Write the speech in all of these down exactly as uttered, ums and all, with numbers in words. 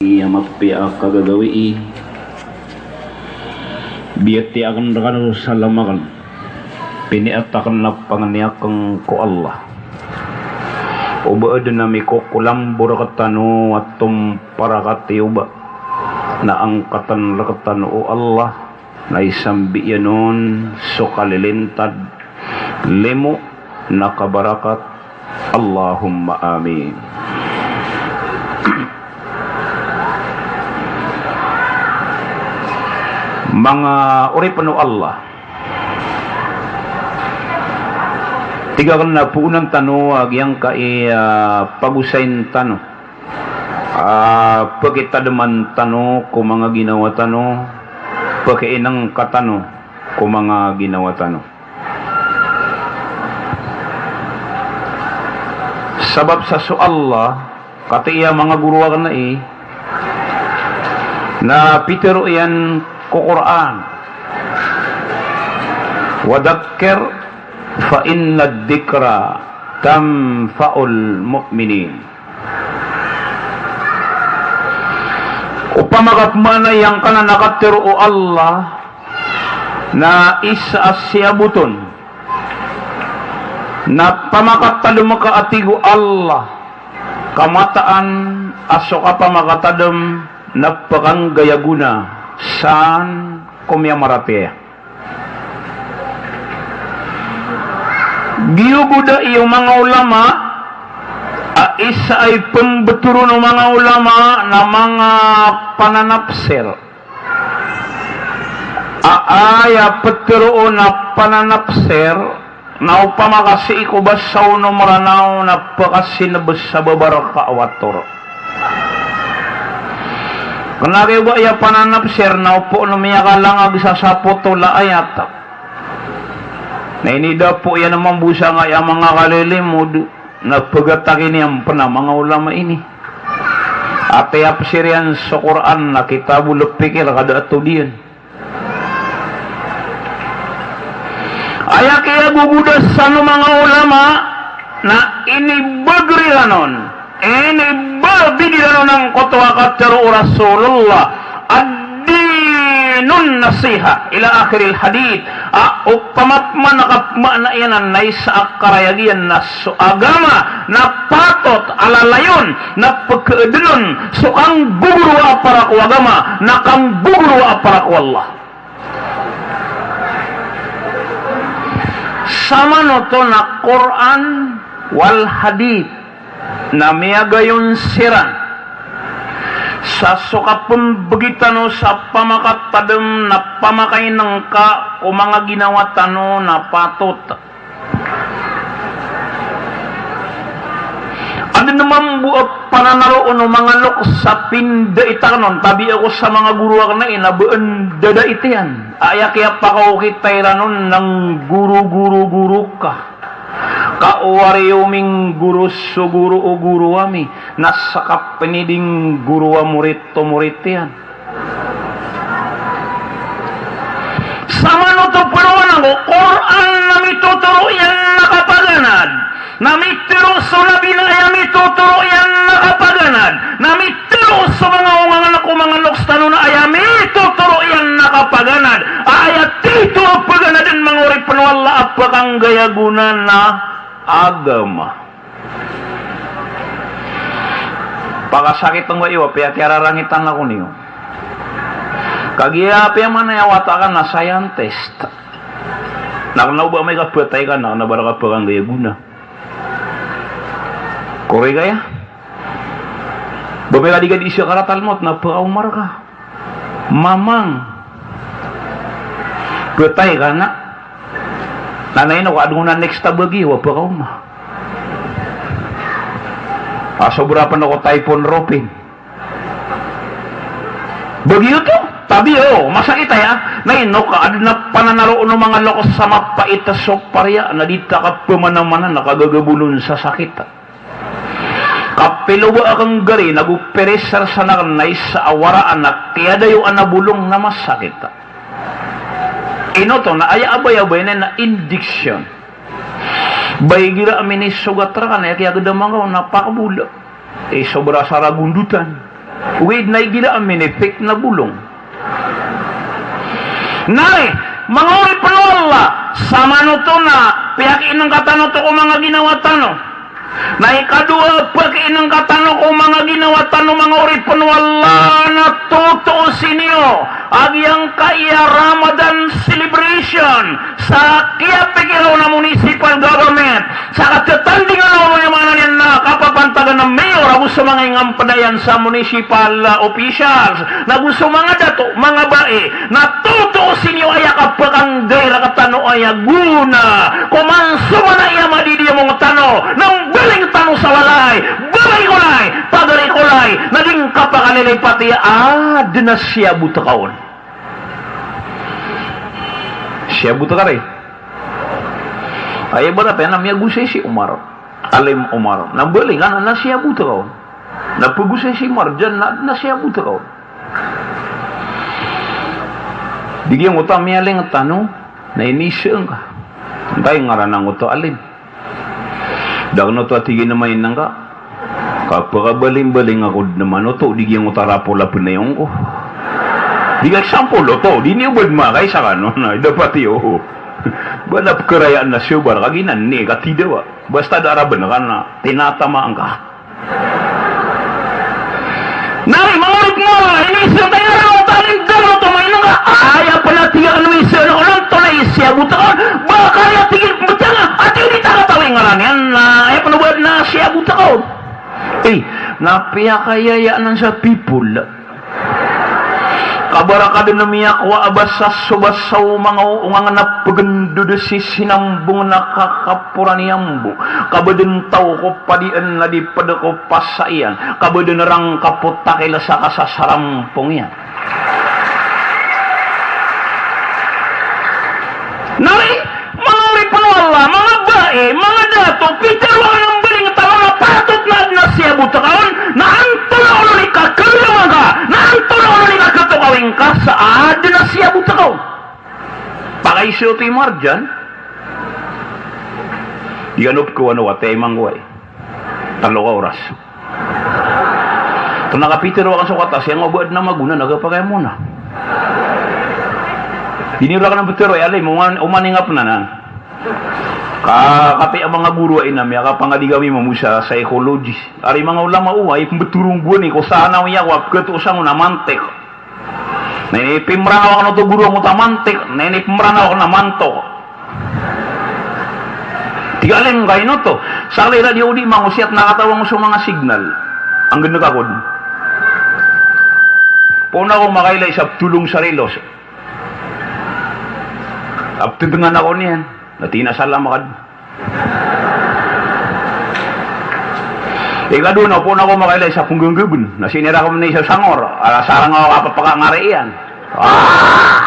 Iya mapiya a kagagawii. Biyatiya aken rekano sa lamaken. Piniat aken a pangni aken ko Allah. O ba aden a mikokolambo rektano a tompar a katiyoba, na angkaten rektano o Allah, na isambi iyan on so kalilintad, limo, na kabarakat. Allahumma amin. Manga oripen o Allah, tig aken na poonan tano a giyangkai a pagosayin tano, a pekitademan tano ko manga ginawa tano, pekiinengka tano ko manga ginawa tano. Sabap sa so Allah, katii a manga goro aken ai, na pitero iyan ko Qur'an, "Wa dhakkir fa inna dhikra tanfa'ul mu'minin." Opama ka pemaana iyan kanan a katero o Allah, na isa a siyaboton na pamakatadem ka a tig o Allah, ka mataan a so kapamakatadem na pekanggaya gona san ko miyamaratiyaya. Giyogoda iyo manga ulama, a isa a ipembetoron o manga ulama na manga pananapsir. A aya petero on a pananapsir, na opama ka sii ko basa o Meranaw na pekasinebes a babarka a wator. Kena kiyo ba aya pananapsir na opama o miyakalangag sa sapotol a ayat. Na inidapo iyan a mambo sangkaya manga kalilimod, na pegataki niyan pen a manga ulama ini. A tiyapsir iyan so Qur'an na kitabul fikir, ka da a todiyan. Aya kiyagogoda san o manga ulama na inibagr iran on, inibabid iran on angkoto a katero o Rasulullah, "Ad-dinun nasiha," ila akhiril hadith. A, opama pman a kapmaana iyan a na isa a karayag iyan na so agama na patot a lalayon na pekaeden on so kanggogoroa a para ko agama, na kanggogoroa a para ko Allah. Samanoto na Qur'an wal hadith na miyagayon siran sa so kapembegi tano sa pamakatadem na pamakainengka ko manga ginawa tano na patot. Aden mambo a pananaroon o manga loks a pindait aken on, tabi ako sa manga goro aken ai na ba en dadait iyan. Aya kiyapakaokita iran on na nggoro-goro-goro ka. Ka o wari o minggoro so goro o goro ami, na seka pen i di nggoro a morit o morit iyan. Samanoto peroman angko Qur'an na mitotoro iyan na kapaganad, na mitero so Nabi na aya mitotoro iyan na kapaganad, na mitero so manga ongangen ko manga loks tano na aya mitotoro iyan na kapaganad. Aya tito a paganaden, manga oripen o Allah, a pekanggaya gona na agama. Pakasakit ngka iyo, apiya kiyararangitan ako niyo. Kagiya apiya manaya wata ka na scientist. Na kena o ba amay ka betay ka na, kena o ba reka pekanggaya gona. Korek aya. Ba amay ka di ka di sakaratal mawt na pekaoma reka. Mamang. Betay ka na. Na ino ka aden a next a bagi, wa pekaoma. A sobra pen ako typhoon Ropin. Bagi oto, tabi o, masakit aya. Na ino ka aden a pananaroon o manga loks a mapait a so pariya, na di ta kapemanamana na kagagabolon sa sakit. Kapiloba aken gari, nago pirisar san aken na isa a waraan a kiyadayoan a bolong na masakit. Ino oto na aya abayabay na injection. Ba igira a minisogat reka na aya kiyagedama ngka on na pakabola. Isobra sa ragondotan. Ogaid na igira a minipik na bolong. Na aya, manga oripn o Allah, samanoto na piyakiinngka tano oto ko manga ginawa tano. Na ikadowa a piyakiinngka tano ko manga ginawa tano, manga oripn o Allah, na totoosi niyo a giyangkaya Ramadan celebration sa kiyapikir o na municipal government, sa katatandingan o, aya maana niyan na kapapantagan a mayor ago so manga ingampd iyan sa municipal, ah, officials, na go so manga dato, manga bai, na totoosi niyo aya kapakanggay rktano aya gona ko mansoma na aya madidiyamong tano, na mbaling tano sa walay, babay ko lay, pagari ko lay, na di ngka pakalilipati a adn a siyabot ka on. Siyabot ka ri. Aya ibarat iyan na miyagosay si Omar, Alim Omar. Na mbaling anan na siyabot ka on. Na pagosay si Marjan na, na siyabot ka on. Di giyangkoto a miyaling tano, na iniza ngka. Antai ngaran angkoto a alim? Da akn oto a tig iyan a maina ngka. Kapakabalimbaling ako dn man oto, di giyangkoto a rapol a pnayon ko. Di ka example oto, di niyo ba dn makaisa kano, na dapat iyo. Ba na pkarayaan na siyobar, kagiya na nik a tidawa. Basta da a raban ka na tinatamaan ka. Na aya, manga oripn o Allah, iniza ngka, aya ngaran o taw a alim, da ngka oto maina ngka. Aya pn a tig akn o isa na ko, na antonaa i siyabot ka on? Ba kaya tig iyan pmbtiyanga, a tig iyan di ta katawi ngaran iyan, na aya pn o ba adn a siyabot ka on. Eh, na piyakayaya anan sa people. Kabarakadn a miyakowa a basa so basa o manga oongang na pgndod si sinambong na kakaporan iyan bo. Ka ba dn taw ko padian na di pd ko pasa iyan. Ka ba dn rangkap o takil sa kasasarampong iyan. Na aya, manga oripn o Allah, manga bai, manga dato, pitharo akn a mbaling tano na patot na adn a siyabot ka on, na antonaa onon i kakagdam angka, na antonaa onon i kakatokawing ka sa adn a siyabot ka on. Pakaiza oto i Marjan. Di kano pkowano, wata i mangkowai. Tlo ka oras. Kna kapitharo akn so kata, siyang o ba adn a magona na kapakay mona. Di niyo rakn ptharoa i alim, oman, oman i ngapn anan. Ka, katii a manga goro a ina, miyakapangadi kami mambo sa psychology. Ari manga ulama o, ay pmbtoro nggon i ko sanawiya ko a pkhatoosan on a mantiq. Na inipimranaw akn oto goro angkoto a mantiq, na inipimranaw akn a mantok. Tig a alim ka ino oto. Sa lira di o di mangosiyat na katawan ko so manga signal. Anggnk ako dn. Poon ako makailay sa ptolong sa rilos. A ptdngan ako niyan. Na tig iyan a salam ka dn. Ikadowa na, poon ako makailay sa pngganggabn. Na sinira ko mni sa sangor. Ala sarang ako kapapakangari iyan. Ah!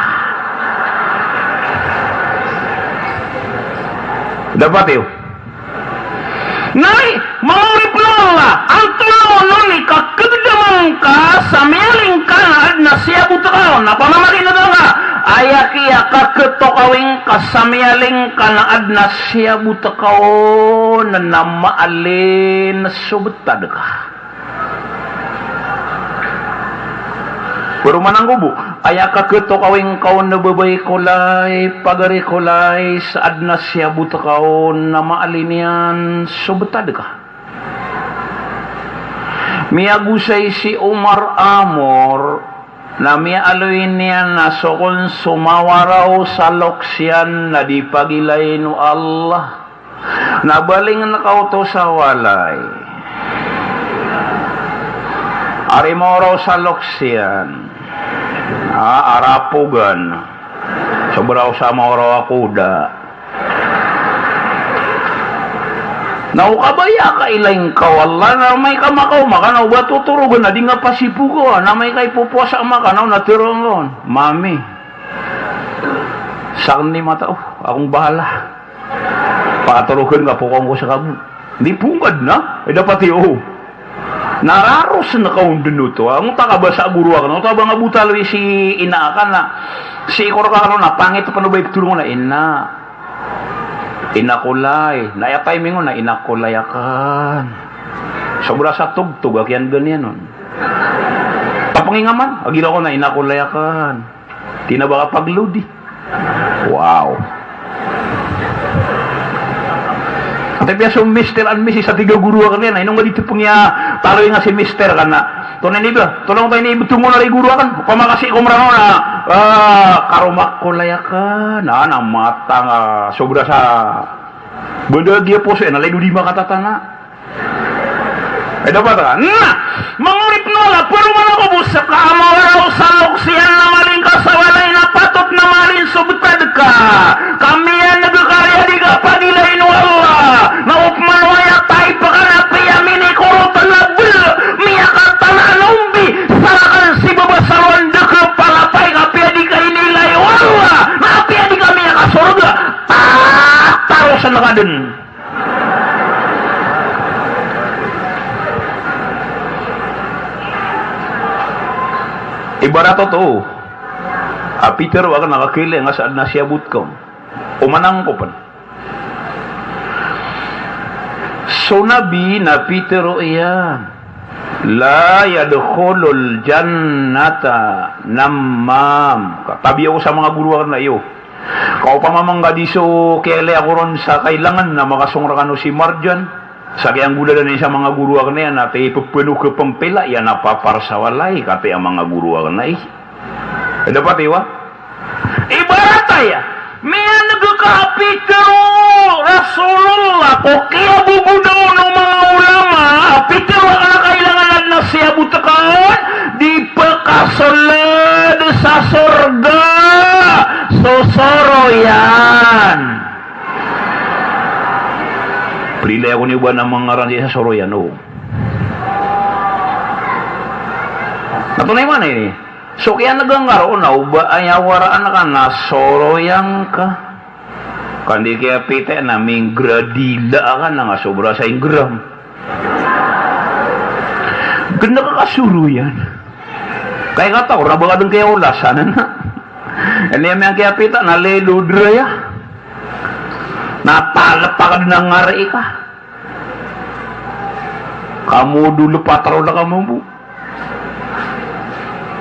Dapat iyo. Na aya, manga oripn o Allah, antonaa onon i kakagdam angka sa miyaling ka na adn a siyabot ka on, na pamamakin'g angka, aya kiyakakatokawing ka sa miyaling ka na adn a siyabot ka on na maalin so btad ka. Paro mananggobo, aya kakatokawing ka on na babay ko lay, pagari ko lay, sa adn a siyabot ka on na maalin iyan so btad ka. Miyagosay si Omar Amor, na miyaaloy niyan a so kon somawaraw sa loks iyan na di pagilayn o Allah. Na balingn ka oto sa walay. Ari mawaraw sa loks iyan. Ah, arapogan. Sobra o sa mawaraw a koda. Na o kabaya ka ilay ngka o Allah, na amay ka makaoma ka na o ba totorogan na di nga pasipoga, na amay ka ipopowasa ka na o na tharoa ngka on, "Mami, sakn i mata o, akong bahala." Pakatorogan ka, pokaw ngko sa kabo. Di pongkad na, eh, dapat iyo. Na rarosn ka on dn oto. Angkoto a kabasa a goro akn, oto a ba nga bo talo i si ina akn na, sii ko rka kano na pangit pn o ba iptolong on a ina. Ina ko lay. Na aya timing on na ina ko lay akn. Sobra sa togtog a kiyan'gan iyan on. Kapangingama, a gira ko na ina ko layakan. Tina ba ka paglodi. Wow. Ati piya so Mister and Missus a tig a guro aken iyan, inong nga di tepeng iya taloy nga si Mister ka na. Tonay ni ba, tolong tayo ni betungo na ri guro aken. Pamakasi ko merano na, ah, karoma ko layakan. Ah, na matang, ah, sobra sa benda giya poso, eh, na lay do di makatatana. Ay, dapat ka. Na, manga oripn o Allah, paroman ako bo seka a mawaraw sa loks iyan na malin ka sa walay na patot na malin so btad ka. Ka miyaneg ka riya di ka pagilay o Allah. Na opama o aya taib ka na piya minikorot na bl, miyakatanaan a ombi, sarakan si baba sa rowan dek palapay ka piya di ka inilay o Allah. Na piya di ka miyakasorga. Ta, tarosen ka den. Ibarat oto a pitharo aken a kagiya nga sa aden a siyabot ka on. Oman angkopen. So Nabi na pitharo iyan, "La yadkhulul jannata nammam." Katabiya ko sa manga guro aken a iyo. Ka opama mangga di so kiyailay ako ron sa kailangan na makasong rekano si Marjan, sa kiyanggolalan iyan sa manga guro aken iyan a tig iyan pepeno ka pempila iyan a papar sa walay, katii a manga guro aken a iyo. Dapat iyo a? Ibarat aya, miyaneg ka a pitharo o Rasulullah ko kiyabobodaon o manga ulama a pitharo aken a kailangan aden a siyabot ka on, di pekasold sa sorga so soroyan. Prilay ako niyo ba na mangaran sa soroyan, o. Na tonay man ini. So kiyaneg angka roo na o ba aya waraan ka na soroyan ka. Ka di kiyapita na minggradila ka na nga sobra sa inggram. Ganda ka kasoroyan. Kaya kataw, raba ka den kaya olasan na. Ini ami ang kiyapita na lelo draya. Na talep ka den a ngari ka. Kamodo lepat roo na kamambo.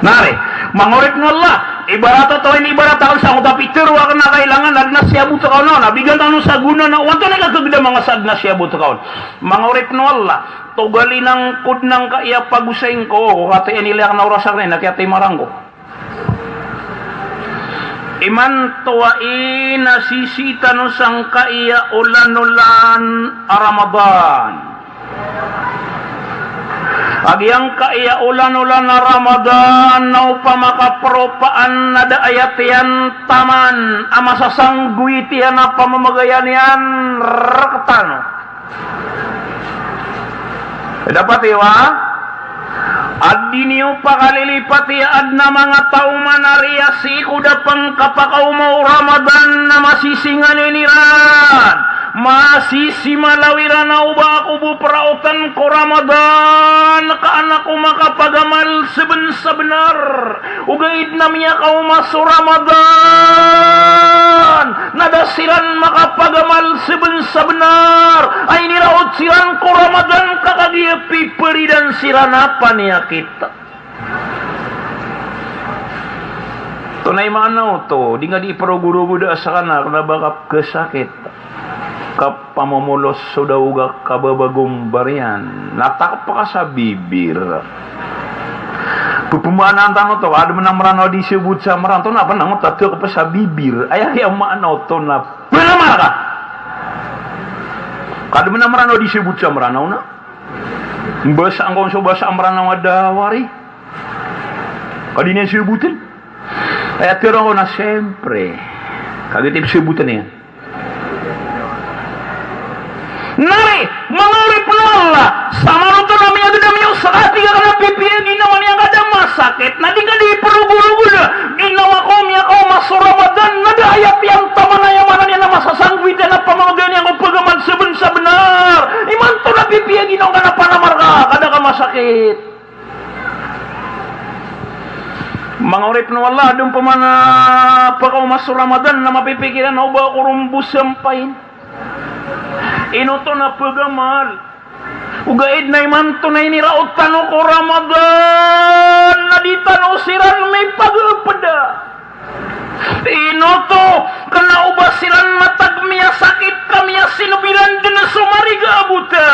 Nari, manga oripn o Allah, ibarat oto ini ibarat aken sa ngoto a pitharo aken a kailangan aden a siyabot ka on, na bigan tano sa gona na, o antonaa i kageda manga sa aden a siyabot ka on. Manga oripn o Allah, togalin angko den angkaya pagosay ngko, o katii a inilay aken a oras aken na kiyatimarang ko. Imanto a inasisi tano sangkaya olan-olan a Ramadan. A giyangkaya olan-olan a Ramadan na opama ka peropaan na da a aya tiyan taman a masasanggowit iyan a pamamagayan iyan rektano. Dapat iyo a? A di niyo pakalilipati a aden a manga taw man a riya sii ko da pengkapakaoma o Ramadan na masisinganin iran. Masisimalaw iran a o ba ako bo praotan ko Ramadan ka an ako makapagamal seben sa benar. Ogaid na miyakaoma so Ramadan na da siran makapagamal seben sa benar a iniraot siran ko Ramadan ka kagiya piperidan siran a paniyakit. Tonaa i maana oto, di nga di iperogorogod a sakana kena ba ka kesakit. Kapamomolos so daog a kababagombar iyan. Na takep ka sa bibir. Pepemaanaan tano oto, ka aden a Meranaw a di sebot sa Meranaw oto na penang oto a takep sa bibir. Aya, aya maana oto na penamar ka. Ka aden a Meranaw a di sebot sa Meranaw na. Mbasa angka on so basa a Meranaw a da wari. Ka di niyan seboten. Aya tero ko na siyempre. Kagiya di seboten iyan. Nari, manga oripn o Allah, sa manoto na miyagedam iyo sa katiga ka na pipiya ginawa niyan ka da masakit, na di ka di iperogorogod a ginawa ko miyakaoma so Ramadan, na da a aya piyantaman a aya maana niyan na masasanggowit iyan a pamamagayan iyan ko pegamal seben sa benar. Imanto na pipiya ginawa ka na panamar ka, ka da ka masakit. Manga oripn o Allah, aden pman a pakaoma so Ramadan na mapipikir iyan a o ba ako ron bo sampayin. Ino oto na pegamal. Ogaid na imanto na iniraot tano ko Ramadan na di tano siran mipagepeda. Ino oto, kena o ba siran matag miyasakit ka miyasineb iran den so mariga a bota.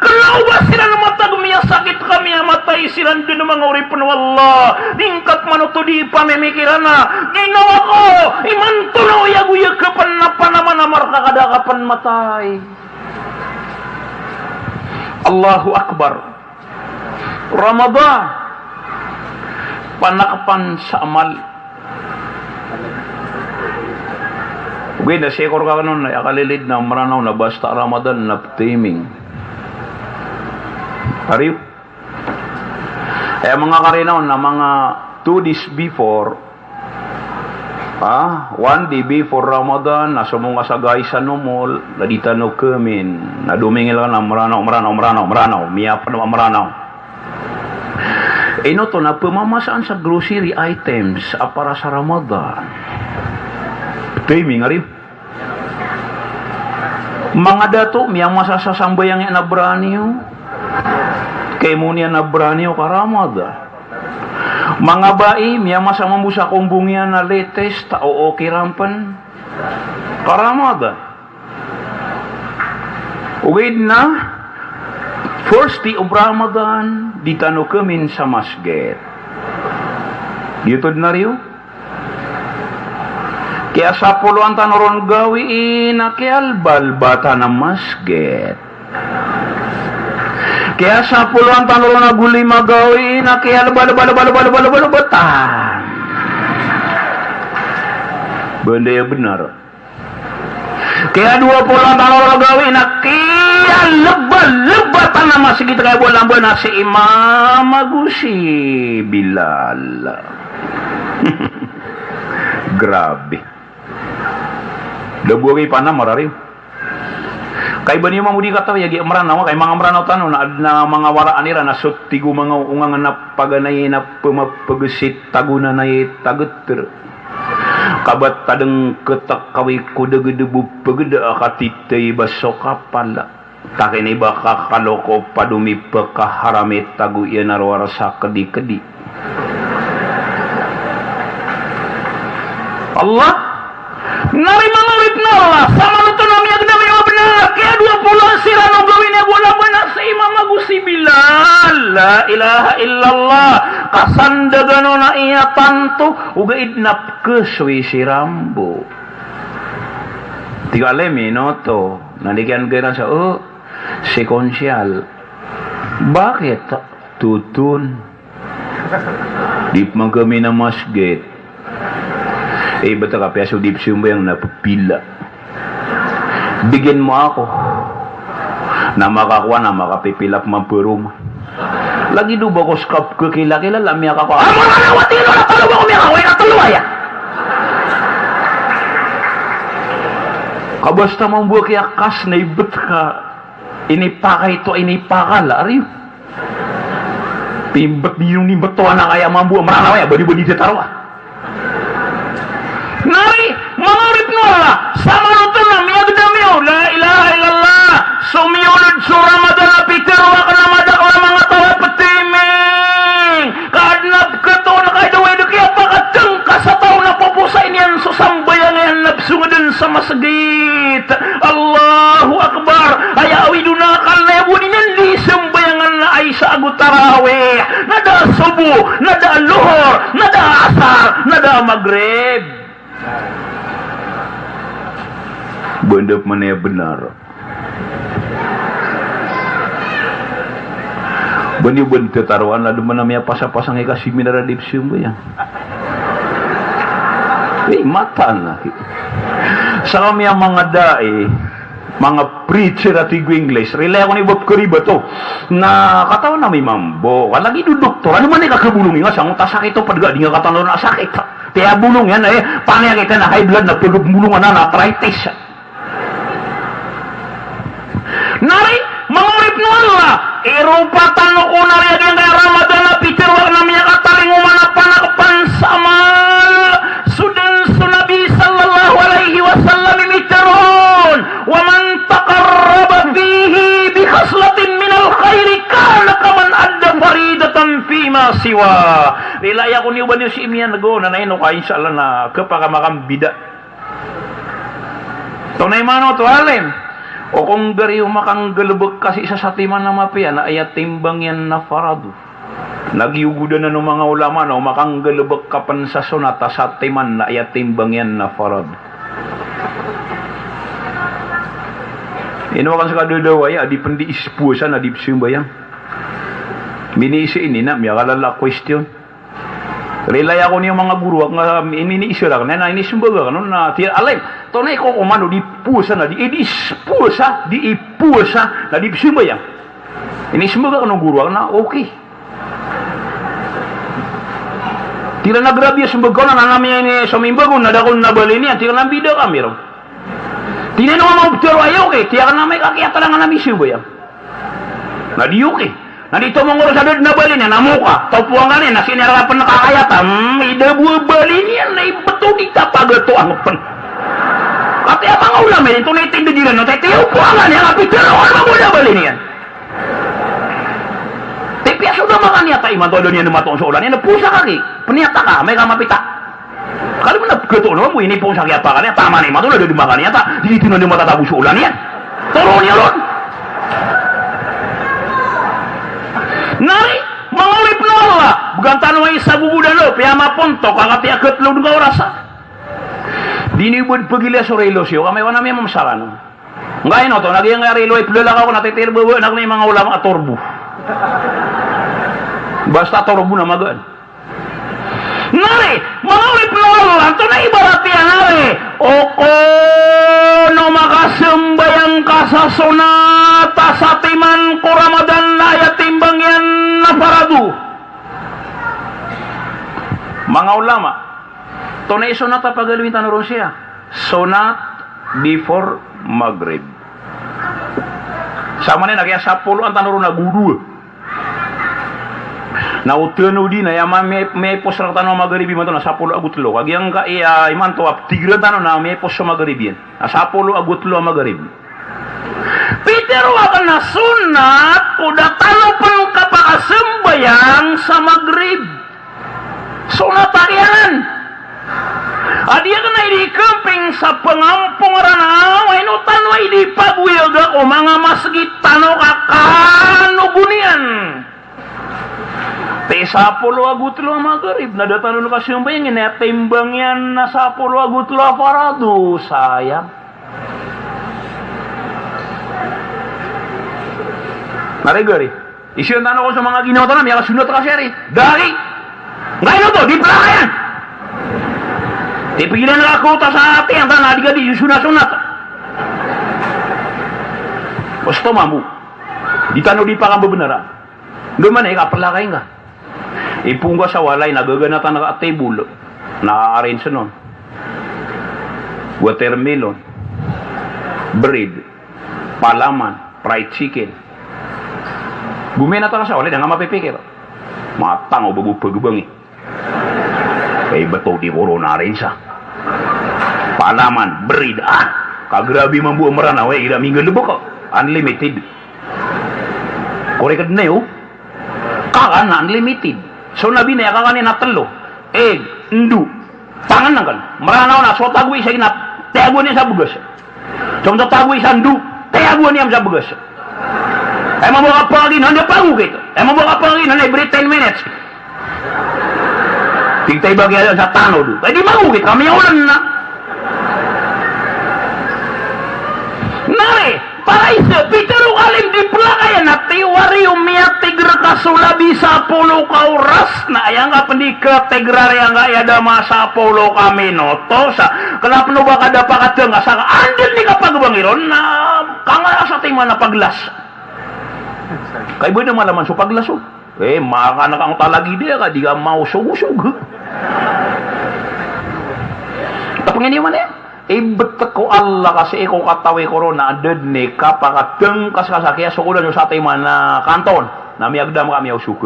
Kena o ba siran matag miyasakit ka miyamatay siran den manga oripen o Allah. Di ngka pman oto di pamimikiran a ginawa ko, imanto na oyagoyag ka pen na panamanamar ka ka da ka pen matay. Allahu Akbar. Ramadan. Panakapan sa amal. Ogaid na sii ko rkakn on na aya kalilid na Mranaw na basta Ramadan na ptiming. Ari o. Aya manga karinaw na manga two days before, ah, one day before Ramadan, na somonga sa gaisan o mall, na di tano kemin. Na domingil ka na Mranaw, Mranaw, Mranaw, Mranaw. Miyapen a Mranaw. Ino oto na pemamasaan sa grocery items a para sa Ramadan. Ptiming, ari o. Manga dato, miyamasa sa sambayang iyan a brand new. Kaimo niyan a brand new ka Ramadan. Manga bai, miyamasa mambo sa kombong iyan a latest, ta o, o kirampen ka Ramadan. Ogaid na first day of Ramadan, di tano kemin sa masgit. Giyoto den, ari o. Kiyasapoloan tano ron gawii na kiyalbalbatan a masgit. Kiyasapoloan tano ron ago lima gawii na kiyalbalbalbalbalbalbatan. Ba anda aya benar? Kiyadowa poloan tano ron gawii na kiyalebbalebatan a masgit, kaya bo lamban a si Imam ago si Bilal. Grabe. Da bo a giya panamar, ari o. Kay ba niyo mambo di katawi a giya Mranaw, kay manga Mranaw tano na aden a manga waraan iran a so tigo manga ongangen a paganay na pemapegesi tago na nai tageter. Kabat tadeng ketakawi ko degedebo pegeda a katitay ba so kapal. Takini ba kakaloko padomi pekaharami tago iyan a rowar sa kedikedi. Allah. Nari manga oripn o Allah, samanoto na miyagdam iyo a bnar, kiyadowa poloan siran o gawii niyan bo lamban a si Imam ago si Bilal. La ilaha illallah. Kasandagan on a iya tanto, ogaid na pkesoy siran bo. Tig a limi, ino oto, na di kiyan kiran sa, o, si Konsyal. Bakit? Tutun. Di pman kami na masgit. Eh, bata ka piya so di pzambayang na pepila. Bigyan mo ako. Na makakowa na makapipila pman peroma. Lagid o ba ko ska pkekilakilala, miyakakowa. Ah, makakowa, tino na telo ba ko miyakakowa, ika telo aya. Ka basta mambo a kiyakas na ibet ka. Inipakay to, inipakala, ari. Pimbet di, inimbet to anak aya mambo, Mranaw aya, badi-badi di taro a. Nari, manga oripn o Allah, samanoto na miyagdam iyo, la ilaha illallah, somiyolod so Ramadan a pitharo akn a madakl a manga taw a ptiming, ka adn a pkhatoon ka i dawid a kiyapakatngka sa taw na poposain iyan so sambayang iyan na psongdn sa masgit. Allahu Akbar. Aya awid on a akal na aya bo niyan di sambayangan na Isha ago Tarawih, na da a Subuh, na da a Lohor, na da a Asar, na da a Maghrib. Ba anda pman aya bnar. Ba niyo ba tataroan a da man a miyapasapasang i kasiminar a di pzambayang. Eh, mataan na. Sa kami a manga dai, manga preacher a tig o English, rilai ako ni Bob Kariba to. Na katawan ami mambo, ka lagid o doktor, ano man i kakabolong nga sa ngota sakit o pad ga di nga katawan a sakit. Tiya bolong iyan, eh, paniyakit iyan a high blood na pagbolong anan a arthritis. Nari, manga oripn o Allah, iropa tano ko nari a giyangkaya Ramadan a pitharo akn a miyakatalingoma na panakpan sa amal. So dn so Nabi sallallahu alaihi wasallam i mitharo on, wa man taqarraba fihi bi khaslatin minal khair Aya ko niyo ba niyo si imiyan go na naino ka, insha Allah, na kepakamakambida. Tonay mano to alim. O kong gari o makanggalebek ka si sa satiman na mapiya na aya timbang iyan na faradu. Na giyogodan o manga ulama na o makanggalebek ka pen sa sonat a satiman na aya timbang iyan na faradu. Ino akan sa kadadawa iya, di pen di ispuasa na di psambayang. Mini isi ini na miyakalala question. Rilai ako niyo manga guru, ak nga ini, ini isira, na, na ini sembag ako, no, na tiya alim. Tonay ko komando di puasa na di, eh, di puasa, di puasa na di psambayang. Ini sembag ako no guru, ak na okay. Tira na grabe sembag ako na, na, na, ini, ini, somimbago na, da ko na bali niyan, tira na bida kami ron. Tineno nga mabtero ayo, okay, tiya ka na may kakiyatarangan na misambayang. Na di okay. Na di tomongoro sa dad na bali niyan, na moka, taw powangan iyan, na sii niyan rarapen na kakayata, hmm, ida bo a bali niyan, na ibeto di tapagato angpen. Kati a manga ulama iyan, tonay tindeg iran, no, tete, taw powangan iyan, na pitero ka na bo a bali niyan. Tipiya so da makaniyata imanto, da niyan matoon so olan iyan, na pusa ka ki, peniyata ka, amay ka mapita. Kali mo na pketoon o bo, ini pon sa kiyapakay niyan, taman imanto na da di makaniyata, di ito na di matatago so olan iyan. Toro niyo ron. Nari, manga oripn o Allah, began tano ay sagogodan o, piyamapontok, ka kati a ketlod ka oras a. Di niyo bo pagilaya so relo siyo, ka amay ka na miyamamsalan. Nga ino to, na giyangkaya relo i plalaka ko na titirbaba na kami manga ulama a torbo. Basta torbo na magaan. Nari, manga oripn o Allah, antonaa i ibarat iyan nari? O kono makasambayang ka sa sonat a satiman ko Ramadan na aya timbang iyan na faradu. Manga ulama, antonaa i sonat a pagaloyin tano ron siya? Sonat before Maghrib. Samanaya na kiyasapoloan tano ron ago dowa. Na o tano di na aya ma-, mi-, miyaipos rektano a Maghrib imanto na sapolo ago telo. Ka giyangkaya imanto a ptigeran tano na miyaipos so Maghrib iyan. Na sapolo ago telo a Maghrib. Pitero aken a sonat ko da tano pen kapakasambayang sa Maghrib. Sonat a kiyanan. A di aken a idi kamping sa pangampong ran a, ino tano a idi pagoyaga ko manga masgit tano ka kano goniyan. Ti sapolo ago telo a Maghrib, na da tano kasambayangin, na timbang iyan na sapolo ago telo a faradu, sayang. Nari gari. Isiyon tano ko so manga ginawa tano, miyakasonat ka siya ri. Dari. Nga ino to, di pelakayan. Ti pigilan ako ta sa ati, ang tana, di ka di sonat-sonat. Gusto mambo. Di tano di pakambebenaran. Ndo man, eh, kapelakay nga. Ipon ka sa walay, na gaganatan ka a table. Na arrange on. Watermelon. Bread. Palaman. Fried chicken. Gominatan ka sa walay, da nga mapipikir. Matang o bago pagebangi. Kay beto di corona rin sa. Palaman, bread, ah. Kagrabe mambo a Meranaw, eh, ira minggalebek. Unlimited. Korek den ayo. Kakan na unlimited. So Nabi na aya kakan iyan na telo. Egg, endo. Tangan angkan. Meranaw na so tagoy sa ginap. Tiyagoan iyan sa begas. So tagoy sa endo. Tiyagoan iyan sa begas. Aya mambo a kapangagina, anda pangogit. Aya mambo a kapangagina, every ten minutes. Tig ta i ba kiya sa tanod. Ay di mangogit kami, olan na. Nari, para isa, pitero ka alim di pelakayan a tiwari o miyatig reka so labi sapolo ka oras na aya ngka pen di ketig rari angkaya da masapolo ka minoto sa. Kena pen o ba ka da pakateng ka sa ka, anda di ka pagbangi ron na kanga sa timan a paglas. Kay ba da malaman so paglas o. Eh, makanak ang talagid iya ka, di ka maosog-osog. Tapos nga niyo man iya, ibetek ko Allah ka sii ko katawi ko ron na da den i kapakadengkas ka sa kiyasokolan o satiman a kanton, na miyagdam ka miyaosog.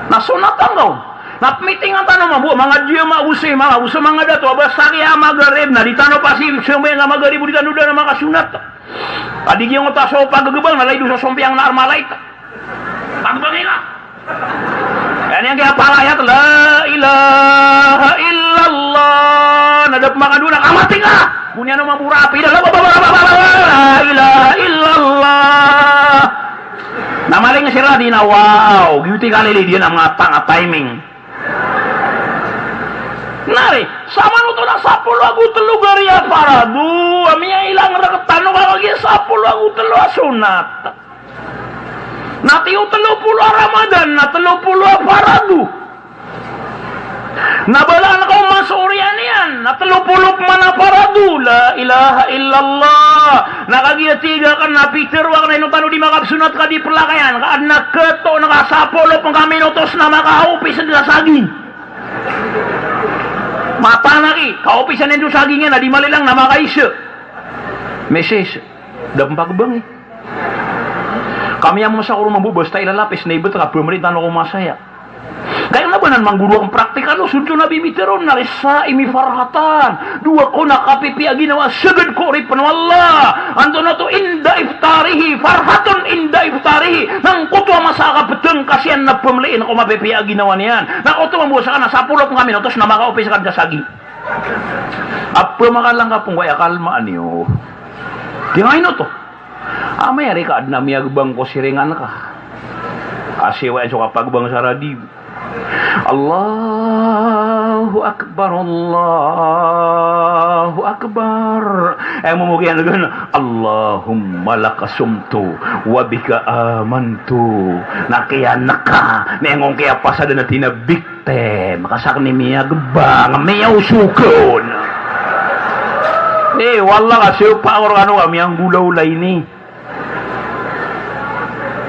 Na sonat angka on. Na pemitingan tano mambo, manga jamaah, manga usi, manga usi, manga dato, a ba sa kiya Maghrib, na di tano pasi sembayang a Maghrib, di tano da na makasonat. A di giyangkoto a so pagagebang na laido so sompiyang na armalait. Pagbangi ka. Aya niyan kiyapangayat, la ilaha illallah. Na da pn makadowa na kamati ka. Go niyan on mambo rapidan, la ilaha illallah. Na maling si Radi na, wow, giyoto i kalilid iyan a manga tanga timing. Na ri, samanoto na sapolo ago telo gari a farado a miyailang rktano ka kagiya sapolo ago telo a sonat. Na tiyo telo polo a Ramadan na telo polo a farado. Na balaan ka o masooriyan iyan na telo polo pman a farado, la ilaha illallah. Na kagiya tig akn na pitharo akn a ino tano di makapsonat ka di plakayan ka adn a katoon ka sapolo pn ka minotos na makaopis dn sa saging. Mataan aki, kaopisan iyan so saging iyan na di malilang na makaisa. Misis, da pn pagbang i. Kami a masa ko roo mambo basta ilalapis na ibt ka pmri tano ko masaya. Kaya na ba nan manggoro akn praktikal o sonto na bibitero na ri saimi farhatan. Dowa ko na kapipiya ginawa sagad ko oripn o Allah. Antonaa oto? Inda iftarihi, farhatun inda iftarihi. Na angkoto a masa a kaptngkasi iyan na pmliin ko mapipiya ginawa niyan. Na angkoto mambo sa ka na sapolo pn ka minotos na makaopis ka dn sa saging. Apa makalang ka pn ko aya kalmaan iyo. Di nga ino oto. Amay ari ka adn a miyagbang ko siringan ka. Asiwa iyan so kapagbang sa radiyo. Allahu Akbar, Allahu Akbar. Aya momogiyan dn, Allahumma laka sumtu wa bika amantu. Na kiyanka, na aya ngka kiyapasadan a tinabik Tem, ka sakn i miyagbang, miyaosog on. Eh, wallah ka siyopa ko rkano ka miyanggolawla ini.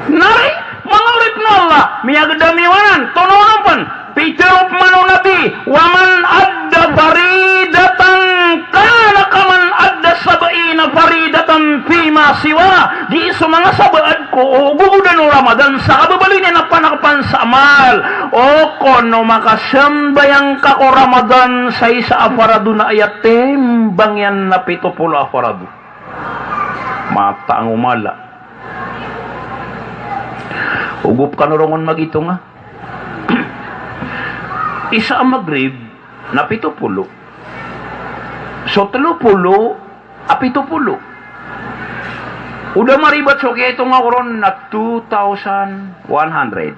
Na ri, manga oripn o Allah, miyagdam iyo anan, tononon pn, pitharo pman o Nabi, wa man adda faridatan kana kaman adda sab'ina faridatan fima siwa. Di so manga sabaad ko gogodan o Ramadan sa kababaloy niyan a panakpan sa amal. O kono makasambayang ka ko Ramadan sa isa a farado na aya timbang iyan na pito polo a farado. Mataan o mala. Ogop kano rongon magitonga. Isa a Magrib na pito polo. So telo polo a pito polo. O da maribat so kiyaitonga ko ron na two thousand one hundred.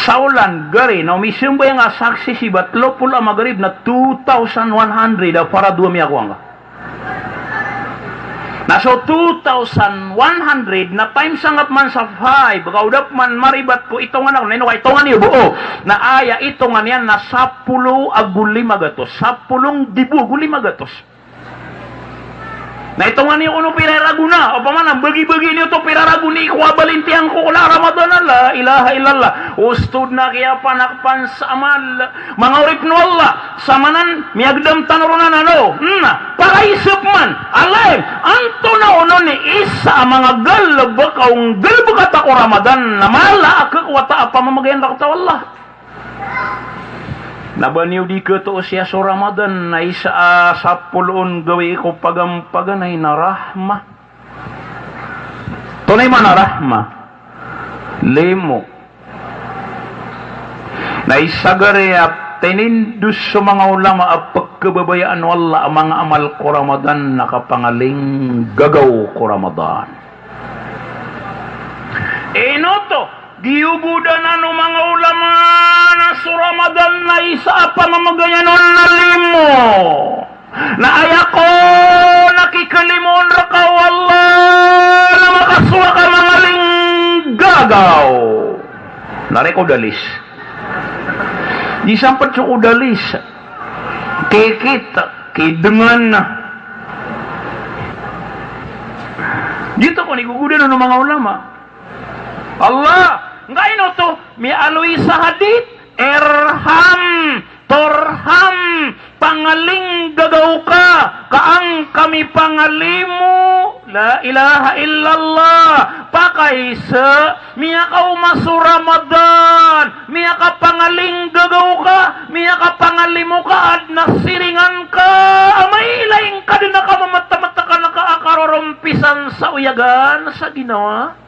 Sa olan gari na o misambayang a saksisiba telo polo a Magrib na two thousand one hundred a farado a miyakowa ngka. Na so two thousand one hundred na times angka pman sa five, ka o da pman maribat ko itongan ako, na ino ka itongan iyo bo, o. Na aya itongan iyan na sapolo ago lima gatos, sapolo nggibo ago lima gatos. Na itongan iyo kono pira i ragon na, opama na bagi-bagi niyo oto pira ragon i kowa balintiyan ko kna a Ramadan a la ilaha illallah. Ostod na kiyapanakpan sa amal. Manga oripn o Allah, samanan miyagdam tano ron anan o. Na, pakaisa pman, alay, antonaa onon i isa a manga galbk a onggalbkata ko Ramadan na mala a khakowa ta a pamamagayan rakn ta o Allah. Na ba niyo di khatoo siya so Ramadan na isa a sapolo on gawii ko pagampaganay na rahma. Antonaa i maana a rahma? Limo. Na isa gari a tinindos so manga ulama a pkhababayaan o Allah a manga amal ko Ramadan na kapangalinggagaw ko Ramadan. Ino oto? Giyogodanan o manga ulama na so Ramadan na isa a pamamagayan on na limo. Na aya ko na kikalimoon rka o Allah na makasowa ka mangalinggagaw. Na ri kodalis. Di sampd so kodalis. Kikit, kidngan. Giyoto kon i gogodanan o manga ulama. Allah, ngka ino oto, miyaaloy sa hadith, irham, turham, pangalinggagaw ka, ka an ka mipangalimo, la ilaha illallah, pakaisa, miyakaoma so Ramadan, miyakapangalinggagaw ka, miyakapangalimo ka, adn a siringan ka, a mailay ngka dn a kamamtmtkan ka a karorompisan sa oyagan sa ginawa.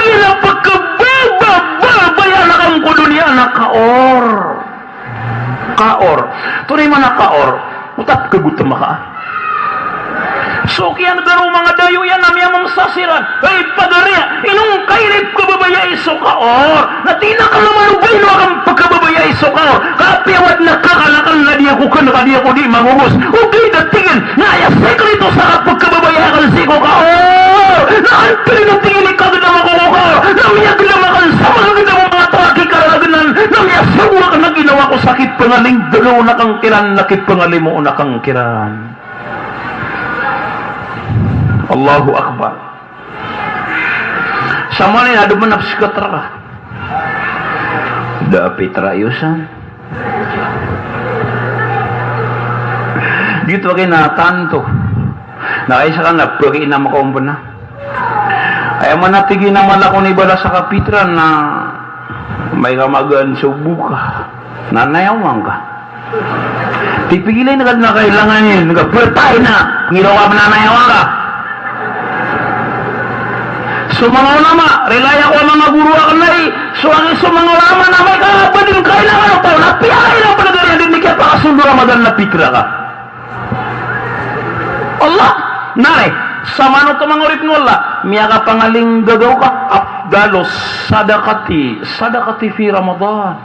tig iyan a pkhababayaan akn ko doniya na kaor. Kaor. Antonaa i maana kaor? Oto a pkhagotom ka. So kiyan'ga ron o manga dayo iyan na miyamamsa siran. Hay pagari, ino ngka i pkhababayai so kaor? Na tig iyan a kna man o ba ino akn pkhababayai so kaor. Ka apiya wadn a kakal akn na di ako kn, ka di ako di mangogos. Ogaid a tig iyan na aya sikreto sa kapkhababaya akn sii ko kaor na antonaa i tig iyan i kagdam ako ko kaor na miyagdam akn sa manga gdam o manga taw a kikararagnan na miyasogo akn a ginawa ko sa kipngalinggagaw akn kiran, na kipngalimo akn kiran. Allahu Akbar. Sa maana niyan a da man a pskatra ka. Da a pitra iyo san. Giyoto a kna tanto. Na kaisa ka na pagi na makaompna. Aya maana tig iyan a mala ko na ibalas sa kapitra na amay ka magaan so boka na nayawa ngka. Tipigilay na ka na kailangan iyan, na ka bertay na, ngiraw ka na nayawa ngka. So manga ulama, rilai ako a manga goro akn ai, so agi so manga ulama na amay ka ba dn kailangan o taw na piyakailangan pn a gari a dn di kiyapakasold o Ramadan na pitra ka. Allah, na ri, sa manoto manga oripn o Allah, miyakapangalinggagaw ka, afdalu sadaqati, sadaqati fi Ramadan.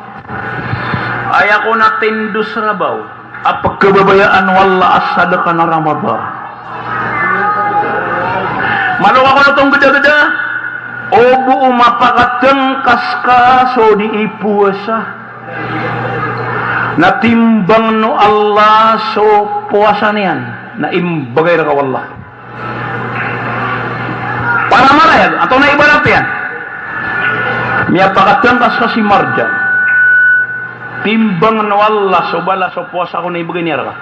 Aya kon a tindos rabaw a pkhababayaan o Allah a sadaka na Ramadan. Malo ka kon oto nggdagda, o bo o mapakatngkas ka so di ipowasa na timbang o Allah so powasa niyan, na imbgay rka o Allah. Para marayag, antonaa i ibarat iyan? Miyapakatngkas ka si Marjan. Timbang o Allah so balas o powasa ko na ibgay niyan rka.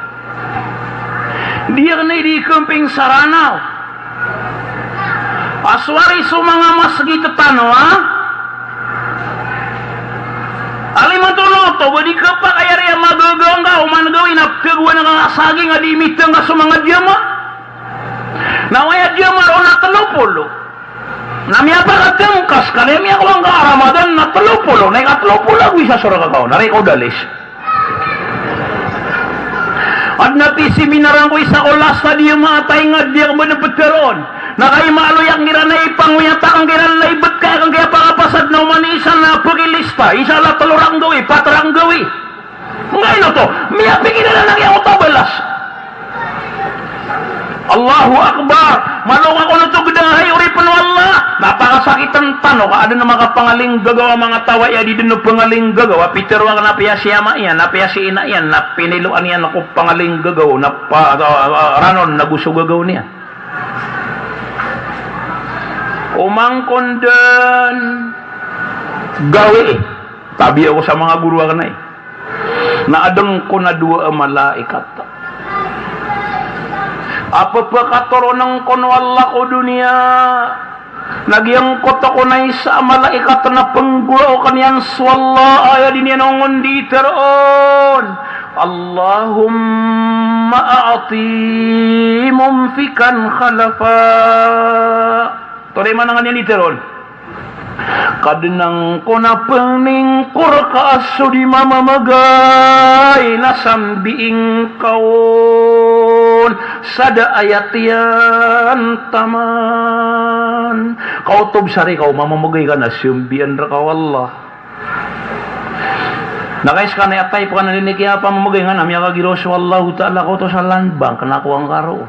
Di akn i di kmping sa Ranaw. A so ari so manga masgit tano, ha? Alay man oto, ba di khapakay ari a magagaw ngka, oman gawii na pkhagowan ka a saging a di mitngka so manga jamaah. Na aya jamaah ron na tlo polo. Na miyapakatngkas ka, na miyakowa ngka a Ramadan na tlo polo, na ika tlo polo ago isa so rk ka on, na rk ka o dalis. Adn a pisiminaran ko isa ko lasta di a maatay nga di akn ba dn ptharoon. Na kaima a loyak iran na ipangoyat akn kiran na ibt ka akn kiyapakapasad na oman i isa na pkilista, isa la tlo rk gawii, pat rk gawii. Ngaino oto, miyapikir iran a giyangkoto a balas. Allahu Akbar! Malo ka kon oto gdahay, oripn o Allah! Na pakasakitn tano ka adn a makapangalinggagaw a manga taw a aya di dn o pangalinggagaw a pitharo akn a piya si ama iyan, na piya si ina iyan, na piniloan iyan ko pangalinggagaw, na pa, ah, ah, ranon na go so gagaw niyan. Oman kon dn gawii, tabi ako sa manga goro akn ai. Na adn kon a dowa a malaikat a pphakatoron kon o Allah ko doniya. Na giyangkoto kon a isa a malaikat na pnggoraokan iyan so Allah, aya di niyan ongon di tharoon, "Allahumma a'ti munfiqan khalafa." Tonaa i maana niyan di tharoon? Kadnan ko na pngningkor ka a so di mamamagay na sambiing ka on sa da a aya tiyan taman. Kaoto bs ari ka o mamamagay ka na sambian rka o Allah. Na kaiskano a type ka na di niyan kiyapamamagay ngka na miyakagiraw so Allahu Ta'ala, kaoto sa land bank na kowaan ka roo.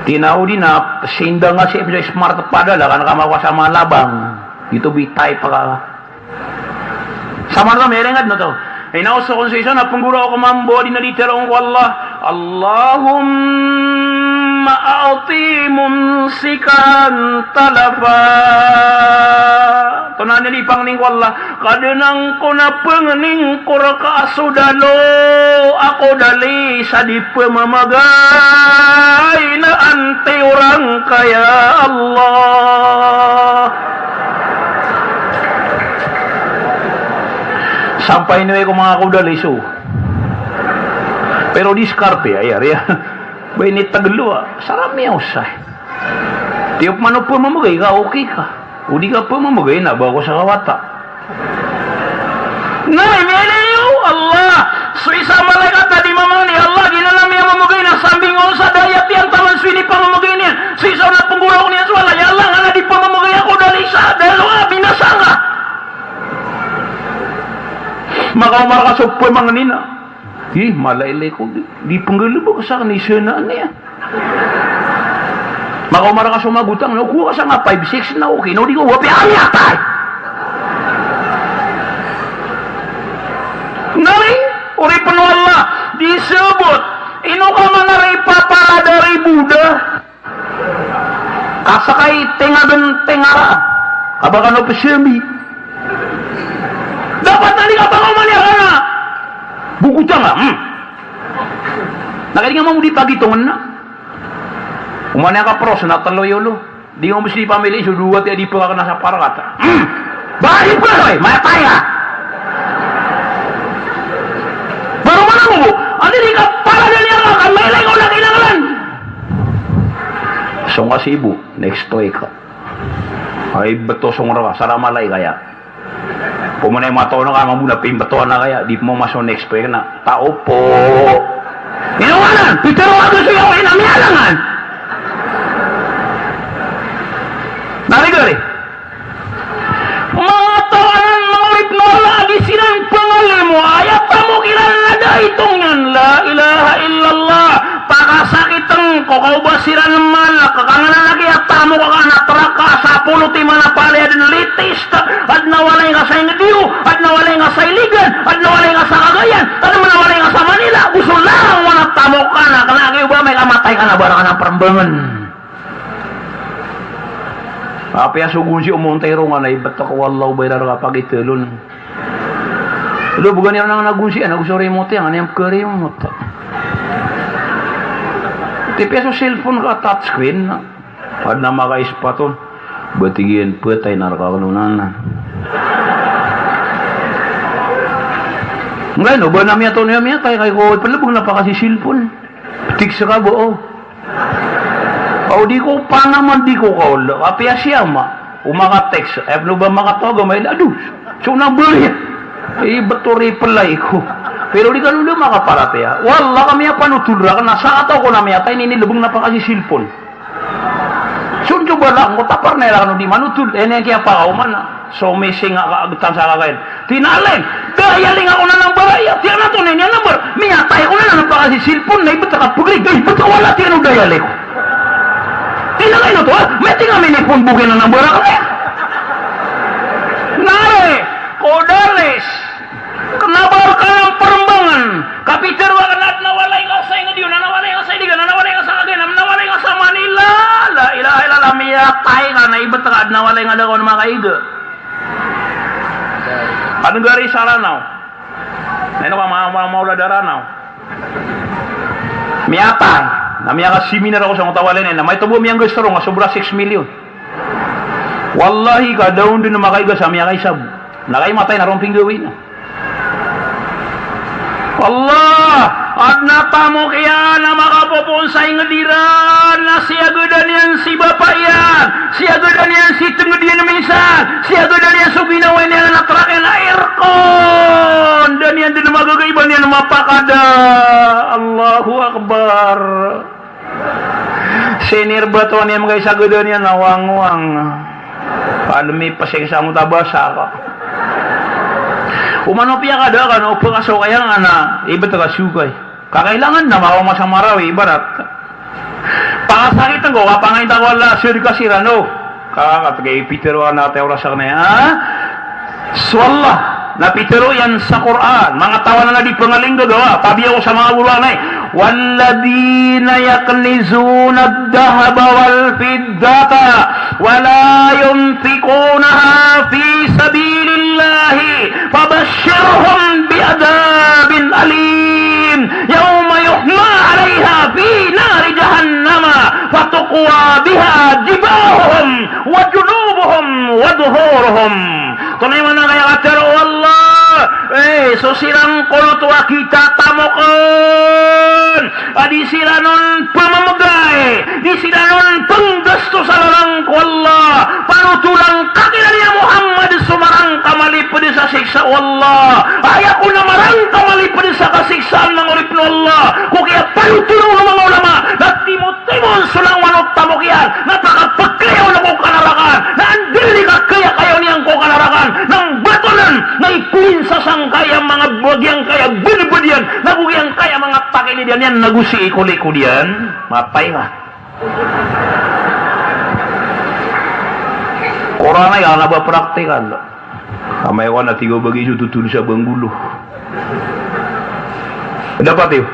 Tig o di na sinda nga si Smart Padala ka na kamakowa sa manga labang. Ito bi type ka. Samar na miyaringad na to. Inaoso kon so isa na pnggoraok mambo a di na di tharoon ko Allah, "Allahumma a'ti mumsikan talafa." Tonaa niyan di pangnin ko Allah, Kadnan ko na pngningkor ka a so dalo a kodali sa di pmamagay na antiyoran ka, ya Allah. Sampay niyo ko manga kodali so. Pero diskarte, aya, aya. Ba ini taglo, ah. Sarap niya usay. Tiyo pman o pmamagay ka, okay ka. O di ka pmamagay na ba ako sa kawata. Na, ini, ini, ya Allah. So isa a malaikat a di mamangni, ya Allah, giyanan a miyamamagay na sambiing on sa da a aya tiyan taman so inipamamagay niyan. So isa on na pnggoraok niyan so Allah, ya Allah, ngka na di pmamagay ako dali sa dalo a binasa ngka. Makaoma rka so pmangni na. Hi, malaylay ko di, di pnggalbk sakn i sanaan iyan. Makaoma rka so magotang na, o kowa ka sanga five six na okay na, o di ko, wa piya miyatay. Nari, oripn o Allah, di sabot, ino ka man ari paparadar i Buddha. Ka ska i tinga dn tinga ra, ka ba kano psambi. Dapat na di ka pakaoma niyan ka na gogotang ka, hmm. Na kagiya mambo di pagitongn na. Oman iyan ka pros na tlo i olo. Di nga ombs di pamili so dowa tiya di pkakna sa parakat. Hmm. Ba di pkakna, eh, mayatay ka. Baro man ako bo. Andi di ka pala dali ka, ka mailay ka o laki na kalan. So nga si ibo, next week ka. Ay, beto song raka, sara malay kaya. Pamana i mataw na ka, mambo na pimbetoan na kaya, di pman maso next week na. Tao po. Ino nga nan, Peter, wag so yaw, ina miyalangan. Nari gari. Manga taw anan, manga oripn o Allah, a di siran pangalimo, aya tamok iran na da a itong iyan, la ilaha illallah. Pakasakitn ko kaoba siran malk, ka ngka na lagi a tamok ka na traka, sapolo timan a paliyaden, latest, adn a walay ngka sa Inged iyo, adn a walay ngka sa Iligan, adn a walay ngka sa Cagayan, adn a walay ngka sa Manila, go so langon a tamok ka na, kna kagiya o ba amay ka matay ka na ba rka na prmbangn. Apiya so gonsi o Montero nga na ibet ko, wallah, o ba iran rka pagitalon. Ado, bgan iran anan a gonsi, anan, go so remote, anan iyan pka-remote. Tipiya so cellphone ka touchscreen na. Adn a makaispat on. Ba tig iyan, patay na rka kano nanan. Ngkaino, ba na miyataw niyan miyatay, kay ko ipelebeng na pakasi cellphone. Petik sa ka ba, o. Aw, di ko panaman, di ko kaolo. Apiya si ama o maka-text, aya pn o ba makatawag a mailay, ado, so number iyan. Ibeto, reply ko. Pero di kano da makaparatiyaya. Wallah, ka miyapanotol rakn na sakataw ko na miyatay, inilebeng na pakasi cellphone. So, coba lang ko, taparna iran kano di manotol. Aya niyan kiyapakaoma na so missing a kaagtan sa kakayan. Tinalin. Dayaling ako na nambara iya, tiyan a to na ini a nambar. Miyatay ko na na pakasilpon, na ibt ka pagri, da ibt ka wala, tiyan o dayaling ko. Tinangay na to, ha? May tinga minipon bukin a nambara ka kaya. Nare, kodalis. Kena ba rka na perembangan. Kapitero a kena adn a walay ka sa inged iyo, na walay ka sa Iligan, na walay ka sa Cagayan, na walay ka sa Manila. La ilaha illallah, miyatay ka na ibt ka adn a walay nga da ka on makaiga. Adn gari sa Ranaw. Na ino ka ma-, ma-, maolad a Ranaw. Miyatay. Na miyakaseminar ako sa ngoto a walay na ina. Maito bo miyanggasto ron nga sobra six million. Wallahi, ka da on dn makaiga sa miyakaisa bo. Na kay matay na ron pinggawii na. Allah, adn a tamok iyan a makapopoon sa inged iran, na siyagadan iyan si bapa iyan, siyagadan iyan si tenged iyan minsan, siyagadan iyan so ginawa niyan a trak iyan a aircon. Da niyan dn magagaiba niyan mapakada. Allahu Akbar. Senior ba to niyan manggaisa geda niyan na wangwang. Palmi paseng sa mo tabasa ka. Umano piya ka da ka no pekaso kaya nga na ibet ka sukay. Kakailangan na makaoma sa Marawi ibarat. Pakasakit ko, kapangain ta ko Allah, sir ka sira no. Ka, ka, kay Peter wa na te oras ka na, ha? So Allah, na pitero iyan sa Qur'an, manga taw anan a di pengalinggagawa, pabiya ko sa manga goro anay, "Walladhina yaknizuna adh-dhahaba wal-fiddata wa la yunfiqunaha fi sabilillahi fabashshirhum bi'adhabin alim, yawma yuhma 'alayha fi nari jahannama fatuqwa biha jibahuhum wa junubuhum wa dhuhuruhum." Tonaa i maana aya katharo o Allah, eh, so siran ko loto a kitatamok on a di siran on pememegay, di siran on penggasto sa lalan ko Allah. Panotolan ka kiran ya Muhammad so marangka maliped sa siksa o Allah. Aya kon a marangka maliped sa kasiksaan, manga oripen o Allah, ko kiyapanotolan o manga ulama na timo Timoon so langowan o tamok iyan, na pakapekliyaw na ko kanarakan, na andili ka kayakayaw niyan ko kanarakan, na mbatolan, na ipoin sa sangkaya manga bo-, giyangkaya benebed iyan, na go giyangkaya manga takilid iyan, na go sii ko likod iyan, mapay ka. Qur'an aya na ba praktikal. Amay ko na tiga bagi so totol sa banggolo. Dapat iyo.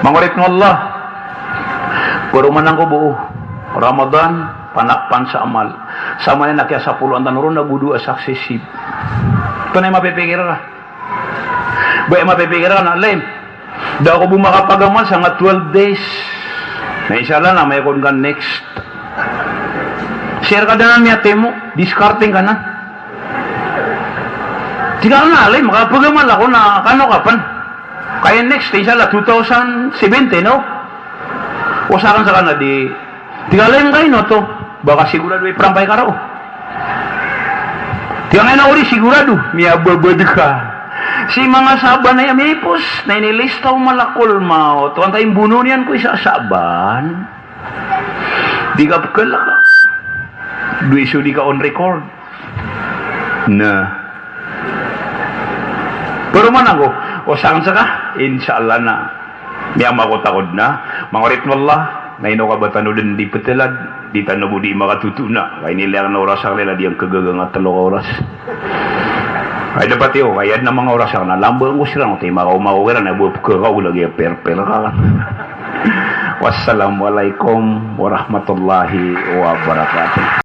Manga oripen o Allah, paromanan ko bo o Ramadan, panakpan sa amal. Sa amal iyan a kiyasapoloan tano ron na go dowa successive. Tonaa i mapipikir ka? Ba aya mapipikir ka na, Lem, da ako bo makapagamal sangkai twelve days. Na insha Allah na amay ko on ka next. Sir ka da na miyatimo, discarding ka na. Tig ka na, Lem, makapagamal ako na kano ka pen. Kaya next, insha Allah, two thousand seventeen, no? O sa aken seka na di, tig ka, Lem, kay ino oto, ba ka sigurado i prampay ka roo. Tig ka, kay ino odi sigurado, miyababad ka. Si manga Saban aya miyipos, na inilista o malakol mawt, o antaa i mbono niyan ko isa Saban. Di ka pekelek. Dowa iso di ka on record. Na. Paromanan ko, o sa aken seka, insha Allah na. Miyamakoto ako den na. Manga oripen o Allah, na ino ka ba tano den di petelad, di tano bo di makatotona. Ka inilay aken a oras aken, lagid iyan kagaga nga telo ka oras. Ay, dapat iyo, kaya den a manga oras aken na lamba ko siran, oto i makaoma ko kiran, na bo pekakaw lagid a perper ka. Wassalamualaikum warahmatullahi wabarakatuh.